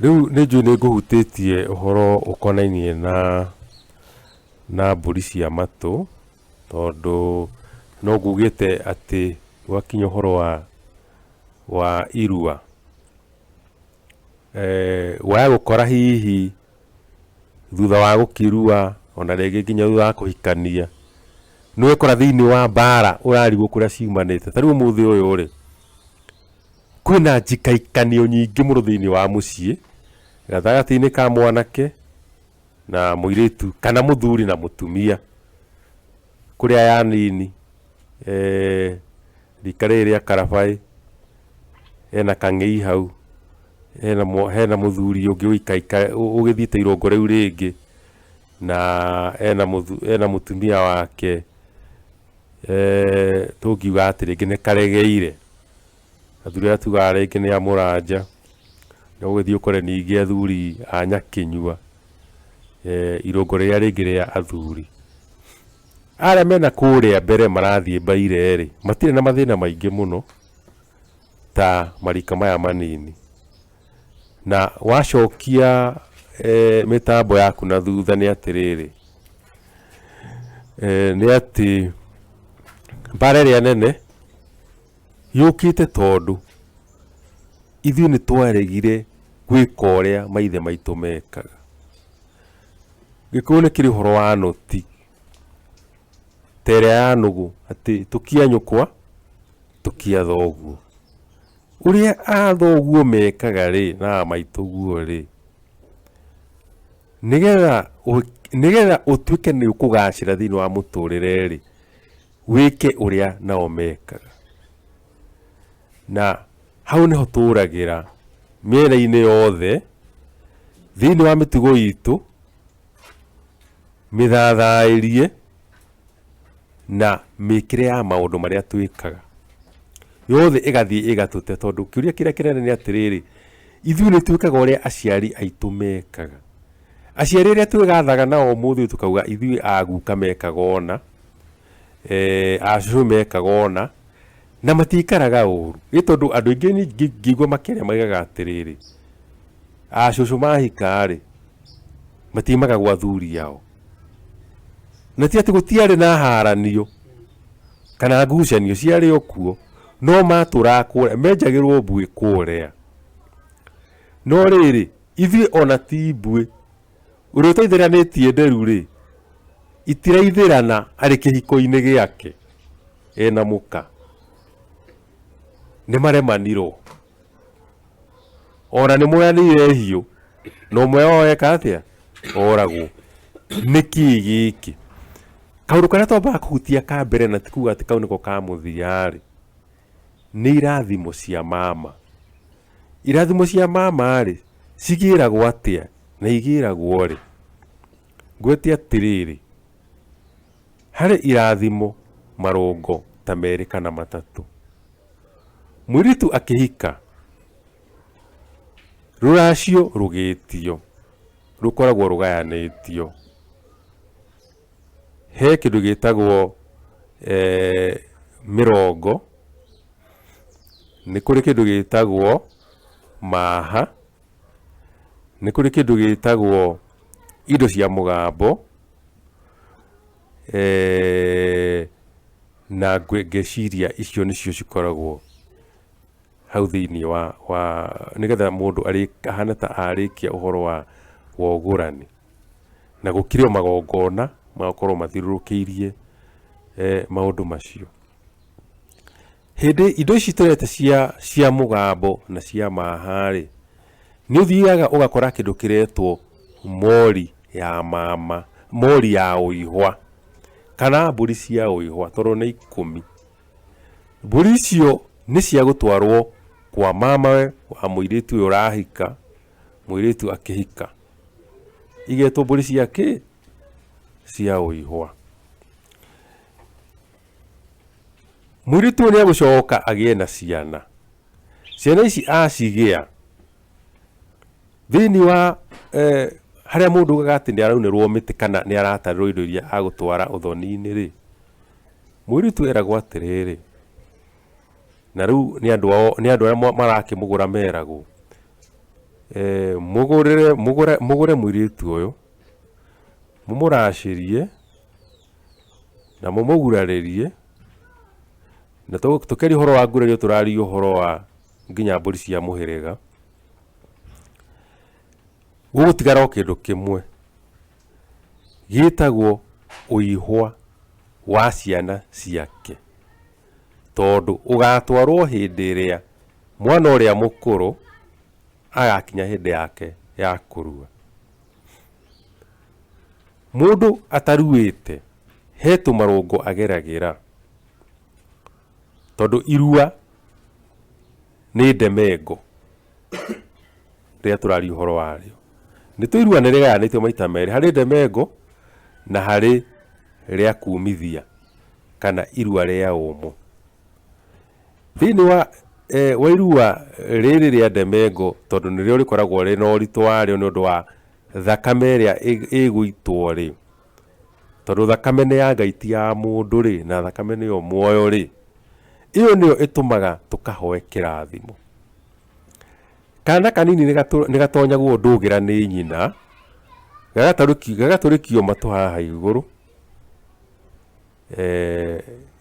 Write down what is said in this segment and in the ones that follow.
Rĩu nĩ njũĩ nĩ ngũhutĩtie ũhoro ũkonainie na mbũri cia matũ, tondũ no ngugĩte atĩ gwakinya ũhoro wa irua, waya gũkora hihi thutha wa gũkĩrua ona rĩngĩ nginya thutha wa kũhikania, nĩ wekora thĩinĩ wa mbara ũrarigwo kũrĩa ciumanĩte. Ta rĩu ũmũthĩ ũyũ rĩ, Kwĩna njikaikanio nyingĩ mũno thĩinĩ wa mũciĩ, gatagatĩ-inĩ ka mwanake na mũirĩtu kana mũthuri na mũtumia. Kũrĩ aya anini, rika rĩrĩ rĩa karabaĩ, hena kang'ei hau, hena mũthuri ũngĩ ũgĩthiĩte irũngo rĩu rĩngĩ, na ena mũtumia wake tũngiuga atĩ rĩngĩ nĩ karegeire. Athuri arĩa tugaga rĩngĩ nĩ a mũranja, no ũgĩthiĩ ũkore ningĩ athuri a nyakĩnyua, irũngo rĩrĩa rĩngĩ rĩa athuri. Arĩa mena kũrĩa mbere marathiĩ mbaire rĩ, matirĩ na mathĩna maingĩ mũno ta marika maya manini. Na wacokia mĩtambo yaku na thutha nĩ atĩrĩrĩ, nĩ atĩ mbara ĩrĩa nene Yũkĩte tondũ ithuĩ nĩ twaregire gwĩka ũrĩa maithe maitũ mekaga. Gĩkũyũ nĩ kĩrĩ ũhoro wa nũti, ta ĩrĩa ya nũgũ atĩ tũkia nyũkwa, tũkia thoguo. Ũrĩa a thoguo mekaga rĩ, na a maitũguo rĩ, nĩgetha ũtuĩke nĩ ũkũgacĩra thĩinĩ wa mũtũrĩre rĩ, wĩke ũrĩa nao mekaga. Na hau nĩho tũragĩra mĩena-inĩ yothe thĩinĩ wa mĩtugo itũ mĩthathaĩrie na mĩkĩre ya maũndũ marĩa twĩkaga yothe ĩgathiĩ ĩgatũte tondũ kĩũria kĩrĩa kĩnene nĩ atĩrĩrĩ, ithuĩ nĩ twĩkaga ũrĩa aciari aitũ mekaga? Aciari arĩa twĩgathaga nao ũmũthĩ ũyũ tũkauga ithuĩ a guka mekaga ũna, a cũcũ mekaga ũna, na matiikaraga ũru. Nĩ tondũ andũ aingĩ niĩ ngĩigua makĩaria maugaga atĩrĩrĩ, a cũcũ mahika rĩ, matiumaga gwa athuri ao. Na ti atĩ gũtiarĩ na haranio kana ngucanio, ciarĩ o kuo, no matũraga kũrĩa, menjagĩrwo mbuĩ kũrĩa. No rĩrĩ, ithuĩ ona ti mbuĩ, ũrĩa ũtaithĩranĩtie nderu rĩ, itiraithĩrana arĩ kĩhiko-inĩ gĩake ena mũka. Nĩ maremanirwo. Ona nĩ moyanĩire hiũ, na ũmwe wao eka atĩa? Oragwo. Nĩkĩ gĩkĩ? Kaũndũ karĩa twambaga kũhutia ka mbere na ti kuga atĩ kau nĩko ka mũthia rĩ, nĩ irathimo cia mama. Irathimo cia mama rĩ, cigĩragwo atĩa na igĩragwo rĩ? Ngwĩte atĩrĩrĩ, harĩ irathimo marũngo ta merĩ kana matatũ. Mũirĩtu akĩhika, rũracio rũgĩtio, rũkoragwo rũgayanĩtio. He kĩndũ gĩtagwo mĩrongo, nĩ kũrĩ kĩndũ gĩtagwo maha, Nĩ kũrĩ kĩndũ gĩtagwo indo cia mũgambo, na ngeciria icio nĩcio cikoragwo hau thĩiniĩ wa nĩgetha mũndũ ahane ta arĩkia ũhoro wa ũgũrani. Na gũkĩrĩ o magongona magakorwo mathiũrũrũkĩirie maũndũ macio. Hĩndĩ indo ici tũreta cia cia mũgambo na cia maha rĩ, nĩ ũthiaga ũgakora kĩndũ kĩretwo mori ya mama, mori ya ũihwa, kana mbũri cia ũihwa tondũ nĩ ikũmi. Mbũri icio nĩ cia gũtwarwo kwa mamawe wa mũirĩtu ũyũ ũrahika, mũirĩtu akĩhika. Igetwo mbũri cia kĩ? Cia ũihwa. Mũirĩtu ũyũ nĩ egũcoka agĩe na ciana. Ciana ici acigĩa, thĩinĩ wa harĩa mũndũ augaga atĩ nĩ araunĩrwo mĩtĩ kana nĩ aratarĩrwo indo iria agũtwara ũthoni-inĩ rĩ, mũirĩtu eragwo atĩrĩrĩ, na rĩu nĩ andũ ao nĩ andũ arĩa marakĩmũgũra meragwo, Mũgũrĩre mũgũre mũgũre mũirĩtu ũyũ, mũmũracĩrie, na mũmũgurarĩrie, na tũkĩaria ũhoro wa ngurario tũraria ũhoro wa nginya mbũri cia mũhĩrĩga. Gũgũtigara o kĩndũ kĩmwe, gĩtagwo ũihwa wa ciana ciake, tondũ ũgatwarwo hĩndĩ ĩrĩa mwana ũrĩa mũkũrũ agakinya hĩndĩ yake ya kũrua. Mũndũ ataruĩte he tũmarũngo ageragĩra, tondũ irua nĩ ndemengo rĩrĩa tũraria ũhoro warĩo. Nĩ tũĩ irua nĩ rĩgayanĩtio maita merĩ, harĩ ndemengo na harĩ rĩa kumithia kana irua rĩa ũmũ. Thĩinĩ wa wa irua rĩrĩ rĩa ndemengo tondũ nĩrĩo rĩkoragwo rĩna ũritũ warĩo nĩ ũndũ wa thakame ĩrĩa ĩgũitwo rĩ, tondũ thakame nĩ ya Ngai ti ya mũndũ rĩ, na thakame nĩyo muoyo rĩ, ĩyo nĩyo ĩtũmaga tũkahoe kĩrathimo. Kana kanini nĩ gatonyagwo ndũgĩra nĩ nyina, gagatũrĩkio matũ haha igũrũ.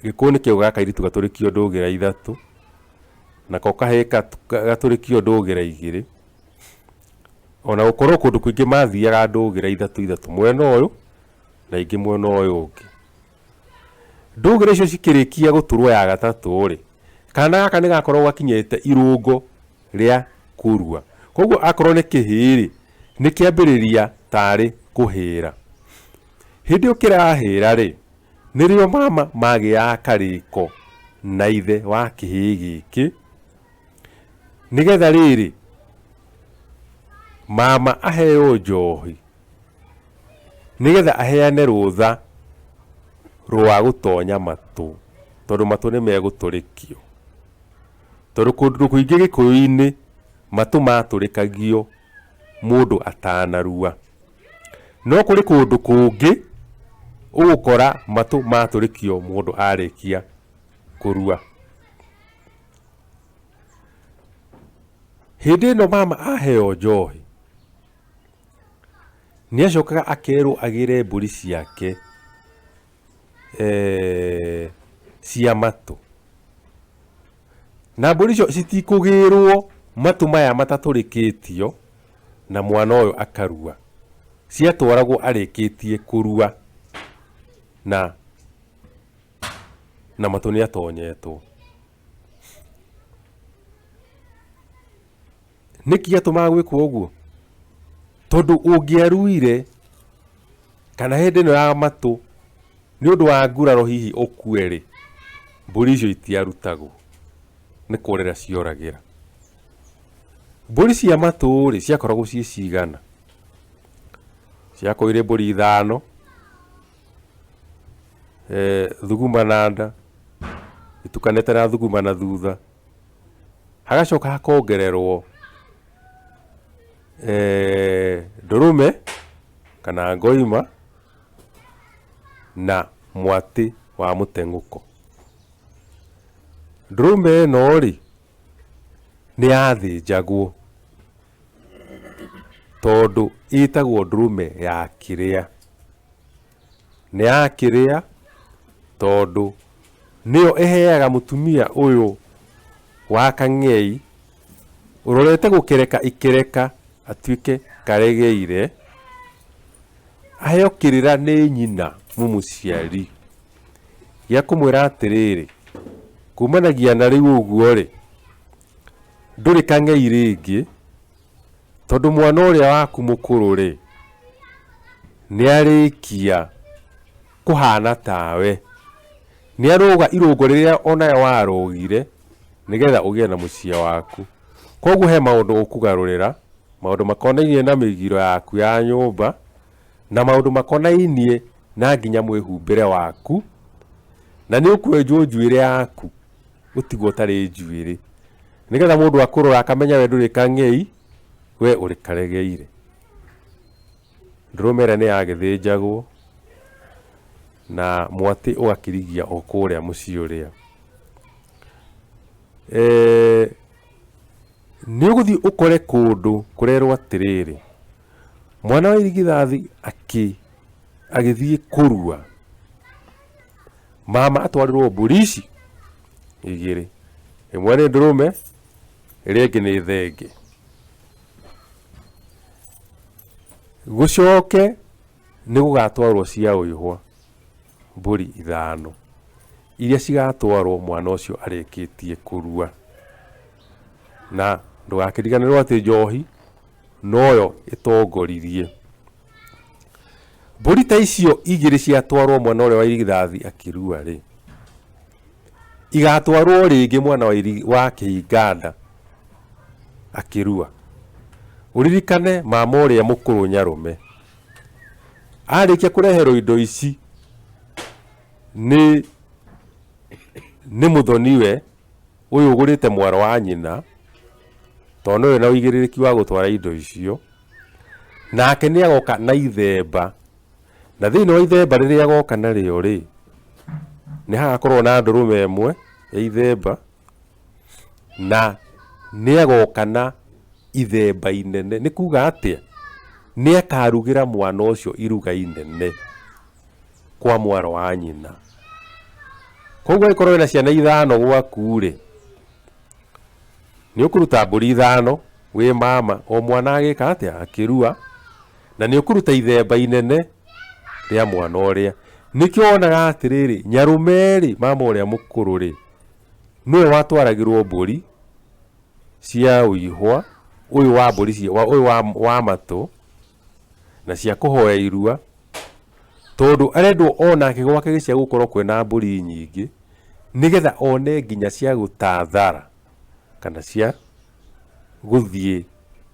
Gĩkũyũ nĩkĩo ga kairĩtu gatũrĩkio ndũgĩra ithatũ, nako kahĩĩ gatũrĩkio ndũgĩra igĩrĩ. Ona gũkorwo kũndũ kũingĩ mathiaga ndũgĩra ithatũ ithatũ mwena ũyũ na ingĩ mwena ũyũ ũngĩ. Ndũgĩra icio cikĩrĩkia gũturwo ya gatatũ rĩ, kana gaka nĩ gakoragwo gakinyĩte irũngo rĩa kũrua. Koguo akorwo nĩ kĩhĩĩ rĩ, nĩ kĩambĩrĩria tarĩ kũhĩra. Hĩndĩ ĩyo kĩrahĩra rĩ, nĩrĩo mama magĩaga karĩko na ithe wa kĩhĩĩ gĩkĩ, nĩgetha rĩrĩ, mama aheo njohi, nĩgetha aheane rũtha rwa gũtonya matũ, tondũ matũ nĩ megũtũrĩkio. Tondũ kũndũ kũingĩ gĩkũyũ-inĩ matũ matũrĩkagio mũndũ atanarua. No kũrĩ kũndũ kũngĩ ũgũkora matũ matũrĩkio mũndũ arĩkia kũrua. Hĩndĩ ĩno mama aheo njohi, nĩ acokaga akerwo agĩre mbũri ciake cia matũ. Na mbũri icio citikũgĩrwo matũ maya matatũrĩkĩtio na mwana ũyũ akarua. Ciatwaragwo arĩkĩtie kũrua na na matũ nĩ atonyetwo. Nĩkĩ gĩatũmaga gwĩkwo ũguo? Tondũ ũngĩaruire kana hĩndĩ ĩno ya matũ nĩ ũndũ wa nguraro hihi ũkue rĩ, mbũri icio itiarutagwo, nĩ kũrĩra cioragĩra. Mbũri cia matũ rĩ, ciakoragwo ciĩ cigana? Ciakoragwo irĩ mbũri ithano, thuguma na nda, itukanĩte na thuguma na thutha. Hagacoka hakongererwo ndũrũme kana ngoima na mwatĩ wa mũteng'ũko. Ndũrũme ĩno rĩ, nĩ yathĩnjagwo tondũ ĩtagwo ndũrũme ya kĩrĩa. Nĩ ya kĩrĩa tondũ nĩyo ĩheaga mũtumia ũyũ wa kang'ei ũrorete gũkereka ikereka atuĩke karegeire, aheo kĩrĩra nĩ nyina mũmũciari gĩa kũmwĩra atĩrĩrĩ, kumanagia na rĩu ũguo rĩ, ndũrĩ kang'ei rĩngĩ. Tondũ mwana ũrĩa waku mũkũrũ-rĩ, nĩarĩkia kũhana tawe, nĩarũga irũngo rĩrĩa onawe warũgire, nĩgetha ũgĩe na mũciĩ waku. Koguo he maũndũ ũkũgarũrĩra, maũndũ makonainie na mĩgiro yaku ya nyũmba, na maũndũ makonainie na nginya mwĩhumbĩre waku, na nĩ ũkwenjwo njuĩrĩ yaku. Ũtigwo ũtarĩ njuĩrĩ. Nĩgetha mũndũ akũrora akamenya we ndũrĩ kang'ei, we ũrĩ karegeire. Ndũrũme ĩrĩa nĩ yagĩthĩnjagwo, na mwatĩ ũgakĩrigia o kũrĩa mũciĩ ũrĩa. Nĩ ũgũthiĩ ũkore kũndũ kũrerwo atĩrĩrĩ, mwana wa irigithathi akĩ agĩthiĩ kũrua, mama atwarĩrwo mbũri ici igĩrĩ, ĩmwe nĩ ndũrũme, ĩrĩa ĩngĩ nĩ thenge. Gũcoke nĩ gũgatwarwo cia ũihwa mbũri ithano, iria cigatwarwo mwana ũcio arĩkĩtie kũrua. Na ndũgakĩriganĩrwo atĩ njohi noyo ĩtongoririe. Mbũri ta icio igĩrĩ ciatwarwo mwana ũrĩa wa irigithathi akĩrua rĩ, igatwarwo rĩngĩ mwana wa wa kĩhinganda akĩrua. Ũririkane mama ũrĩa mũkũrũ nyarũme, arĩkia kũreherwo indo ici nĩ nĩ mũthoniwe ũyũ ũgũrĩte mwaro wa nyina, tondũ nĩwe wĩna ũigĩrĩrĩki wa gũtwara indo icio, nake nĩ agoka na ithemba, na thĩinĩ wa ithemba rĩrĩa agoka narĩo rĩ, nĩ hagakorwo na ndũrũme ĩmwe ya ithemba, na nĩ agoka na ithemba inene. Nĩ kuga atĩa? Nĩ akarugĩra mwana ũcio iruga inene kwa mwaro wa nyina. Koguo angĩkorwo wĩna ciana ithano gwaku rĩ, nĩ ũkũruta mbũri ithano wĩ mama, o mwana agĩka atĩa? Akĩrua, na nĩ ũkũruta ithemba inene rĩa mwana ũrĩa. Nĩkĩo wonaga atĩrĩrĩ, nyarũme rĩ, mama ũrĩa mũkũrũ rĩ, nĩwe watwaragĩrwo mbũri cia ũihwa, ũyũ wa mbũri cia, ũyũ wa, wa matũ, na cia kũhoya irua, tondũ arendwo onake gwake gĩcagi gũkorwo kwĩna mbũri nyingĩ, nĩgetha one nginya cia gũtathara kana cia gũthiĩ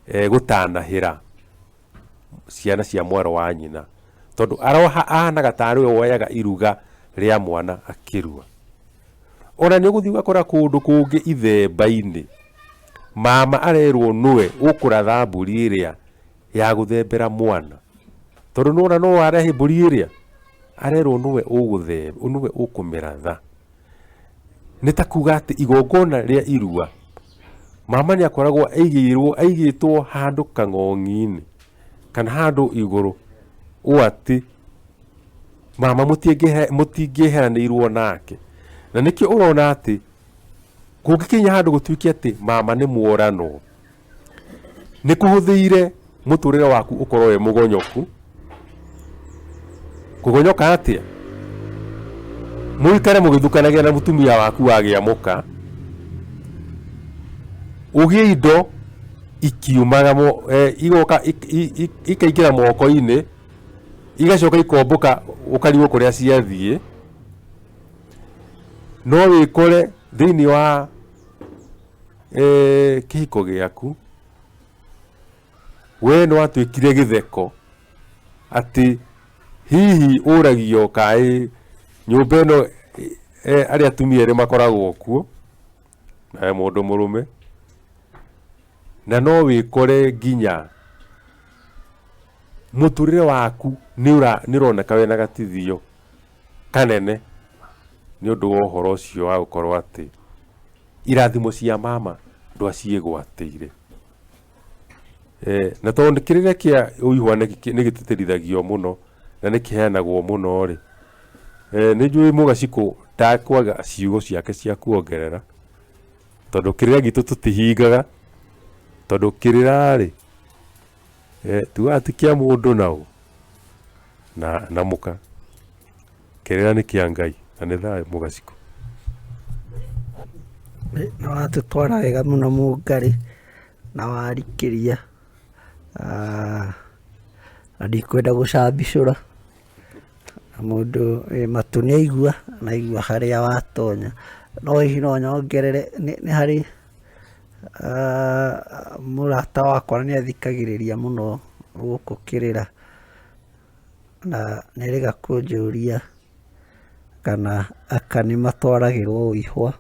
gũtanahĩra ciana cia mwarĩ wa nyina, tondũ ahanaga tarĩ we woyaga iruga rĩa mwana akĩrua. Ona nĩ ũgũthiĩ ũgakora kũndũ kũngĩ ithemba-inĩ, mama arerwo nĩwe ũkũratha mbũri ĩrĩa ya gũthembera mwana, tondũ nĩwona no arehe mbũri ĩrĩa, arerwo nĩwe nĩwe ũkũmĩratha. Nĩ ta kuga atĩ igongona rĩa irua, mama nĩ akoragwo aigĩirwo aigĩtwo handũ kang'ong'i-inĩ, kana handũ igũrũ ũũ atĩ mama mũtingĩeheranĩirwo nake. Na nĩkĩo ũrona atĩ kũngĩkinya handũ gũtuĩke atĩ mama nĩ mworanwo, Nĩ kũhũthĩire mũtũrĩre waku ũkorwo wĩ mũgonyoku. Kũgonyoka atĩa? Mũikare mũgĩthukanagia na mũtumia waku wagĩa mũka, ũgĩe indo ikiumaga igoka ikaingĩra moko-inĩ, igacoka ikombũka ũkarigwo kũrĩa ciathiĩ. No wĩkore thĩiniĩ wa kĩhiko gĩaku, we nĩ watuĩkire gĩtheko atĩ hihi ũragio kaĩ nyũmba ĩno arĩa atumia erĩ makoragwo kuo, nawe mũndũ mũrũme, na no wĩkore nginya mũtũrĩre waku nĩ ũroneka wĩna gatithio kanene nĩ ũndũ wa ũhoro ũcio wa gũkorwo atĩ irathimo cia mama ndwaciĩgwatĩire. Na tondũ kĩrĩra kĩa ũihwa nĩ gĩtĩtĩrithagio mũno na nĩ kĩheanagwo mũno rĩ, nĩ njũĩ Mũgacikũ ndakwaga ciugo ciake cia kuongerera, tondũ kĩrĩra gitũ tũtihingaga, tondũ kĩrĩra rĩ, tugaga ti kĩa mũndũ na ũ na mũka. Kĩrĩra nĩ kĩa Ngai na nĩ thayũ Mũgacikũ. Nĩ watũtwara wega mũno Mũngarĩ na warikĩria, na ndikwenda gũcambicũra, na mũndũ wĩ matũ nĩ aigua na aigua harĩa watonya. No hihi no nyongerere nĩ harĩ mũrata wakwa nĩ athikagĩrĩria mũno gũkũ kĩrĩra. Na nĩerĩga kũnjũria kana aka nĩmatwaragĩrwo ũihwa,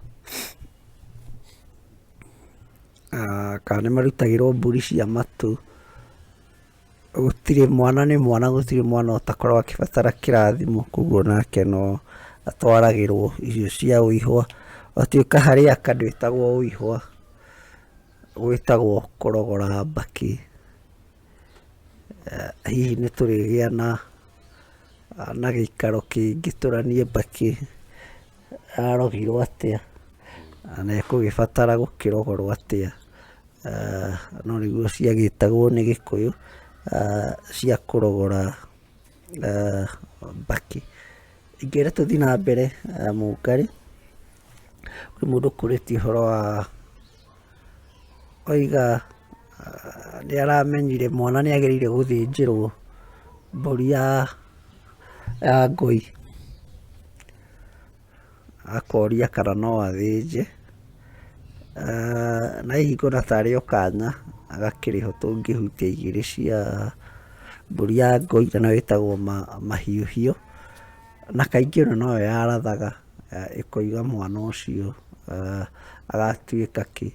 kana nĩmarutagĩrwo mbũri cia matũ. Gũtirĩ mwana nĩ mwana gũtirĩ mwana ũtakoragwo akĩbatara kĩrathimo, koguo onake no atwaragĩrwo irio cia ũihwa. Gwatuĩka harĩ aka ndwĩtagwo ũihwa. Gwĩtagwo kũrogora mbakĩ. Hihi nĩ tũrĩgĩa na gĩikaro kĩngĩ tũranie mbakĩ yarogirwo atĩa, na ĩkũgĩbatara gũkĩrogorwo atĩa. No nĩguo ciagĩtagwo nĩ Gĩkũyũ cia kũrogora mbakĩ. Ingĩenda tũthiĩ na mbere Mũngarĩ, kwĩ mũndũ ũkũrĩtie ũhoro wa, oiga nĩ aramenyire mwana nĩ agĩrĩire gũthĩnjĩrwo mbũri ya ngũi. Akoria kana no athĩnje, na hihi ngona tarĩ o kanya gakĩrĩ ho tũngĩhutia igĩrĩ cia mbũri ya ngũi na nĩyo ĩtagwo mahiũhio, na kaingĩ ĩno noyo yarathaga ĩkoiga mwana ũcio agatuĩka kĩ.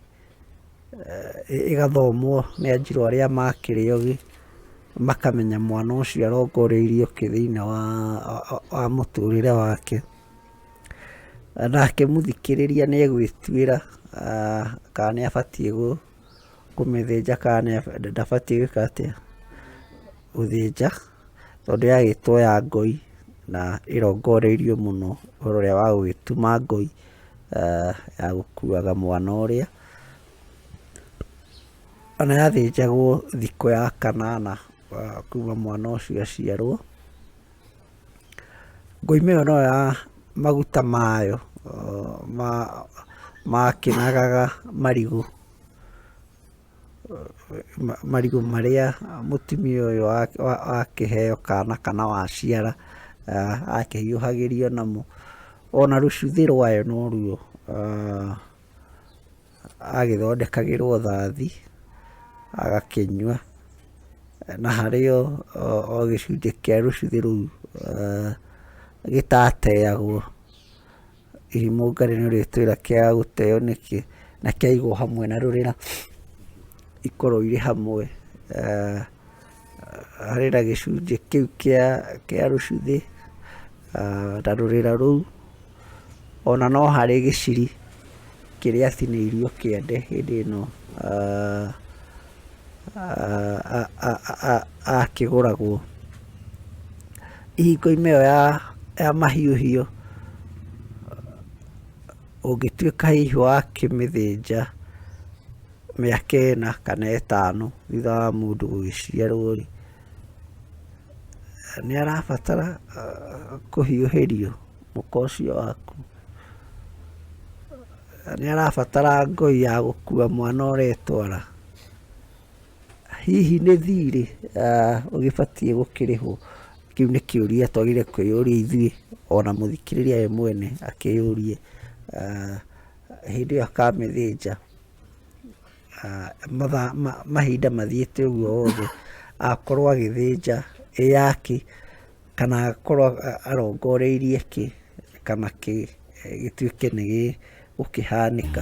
Ĩgathomwo nĩ anjirũ arĩa makĩrĩ ogĩ, makamenya mwana ũcio arongoreirio kĩ thĩiniĩ wa mũtũrĩre wake. Nake mũthikĩrĩria nĩ egwĩtuĩra kana nĩ abatiĩ kũmĩthĩnja kana ndabatiĩ gwĩka atĩa, gũthĩnja, tondũ yagĩtwo ya ngũi na ĩrongoreirio mũno ũhoro ũrĩa wa gũgĩtuma ngũi ya gũkuaga mwana ũrĩa. Ona yathĩnjagwo thikũ ya kanana kuma mwana ũcio aciarwo. Ngoima ĩyo no ya maguta mayo makĩnagaga marigũ, marigũ marĩa mũtumia ũyũ akĩheo kana kana waciara akĩhiũhagĩrio namo. Ona rũcuthĩ rwayo noruo agĩthondekagĩrwo thathi agakĩnyua, na harĩ o gĩcunjĩ kĩa rũcuthĩ rũu gĩtateagwo. Hihi Mũngarĩ nĩ ũrĩtwĩra kĩaga gũteo nĩkĩ na kĩaigwo hamwe na rũrĩra, ikorwo irĩ hamwe harĩ na gĩcunjĩ kĩu kĩa rũcuthĩ na rũrĩra rũu. Ona no harĩ gĩciri kĩrĩa atinĩirio kĩande hĩndĩ ĩno akĩgũragwo. Hihi ngoima ĩyo ya mahiũhio ũngĩtuĩka hihi wakĩmĩthĩnja mĩaka ĩna kana ĩtano thutha wa mũndũ gũgĩciarwo rĩ, nĩ arabatara kũhiũhĩrio mũka ũcio waku? Nĩ arabatara ngũi ya gũkua mwana ũretwara? Hihi nĩ thirĩ ũgĩbatiĩ gũkĩrĩhwo? Kĩu nĩ kĩũria twagĩrĩire kwĩyũria ithuĩ ona mũthikĩrĩria we mwene akĩyũrie hĩndĩ ĩyo akamĩthĩnja mathaa mahinda mathiĩte ũguo wothe akorwo agĩthĩnja ĩ yakĩ kana akorwo arongoreirie kĩ kana kĩ gĩtuĩke nĩ gĩgũkĩhanĩka.